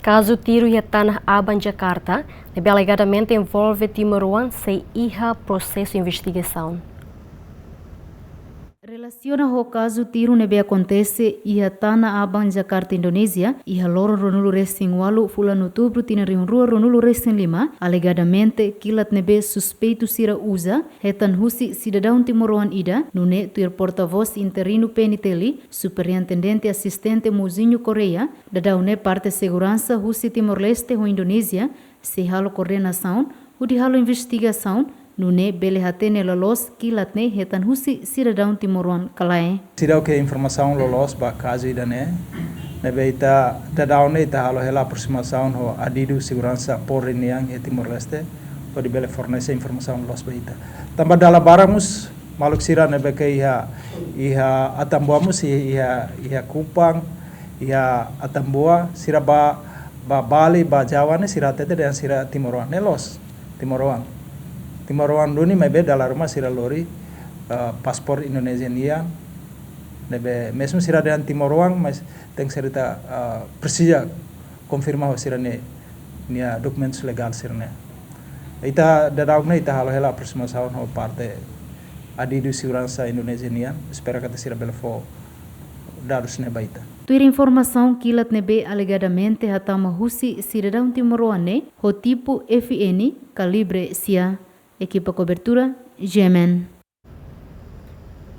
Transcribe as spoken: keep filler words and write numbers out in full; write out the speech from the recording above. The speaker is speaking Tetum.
Kazu tiru iha Tanah Abang, Jakarta, ne'ebé alegadamente envolve timoroan sei iha prosesu investigasaun. Relasiona ho kazu tiru ne'ebé akontese iha Tanah Abang, Jakarta, Indonézia, iha loron ruanulu-resin-ualu fulan Outubru tinan rihun rua ruanulu-resin-lima, alegadamente kilat ne'ebé suspeitu sira uza hetan husi sidadaun timoroan ida, nune'e tuir porta-vós interinu P N T L, Superintendente Asistente Mozinho Correia, daudaun ne'e parte seguransa husi Timor-Leste ho Indonézia sei halo koordenasaun hodi halo investigasaun, nune'e bele hatene loloos kilat ne'e hetan husi sidadaun timoroan ka lae. Seidauk iha informasaun loloos ba kazu ida-ne'e, ne'ebé ita daudaun ne'e ita halo hela aprosimasaun ho adidu seguransa Polri nian iha Timor-Leste, hodi bele fornese informasaun loloos ba ita. Tanba dala barak mós maluk sira ne'ebé ke iha, iha Atambua mós iha, iha, iha Kupang, iha Atambua, sira ba, ba Bali, ba Jawa ne'e sira hatete dehan sira timoroan, ne'e loos, timoroan. Timoroan duni maibé dala ruma sira lori, eh, paspor Indonézia nian, ne'ebé mezmu sira dehan timoroan, mas tenke ser ita, eh, presiza konfirma ho sira-nia, nia dokumentus legál sira-ne'e. Ita daudaun ne'e ita halo hela aprosimasaun ho parte adidu seguransa Indonézia nian, espera katak sira bele fó dadus ne'e ba ita. Tuir informasaun, kilat ne'ebé alegadamente hatama husi sidadaun timoroan ne'e ho tipu F N, kalibre sia. Ekipa kobertura, G M N.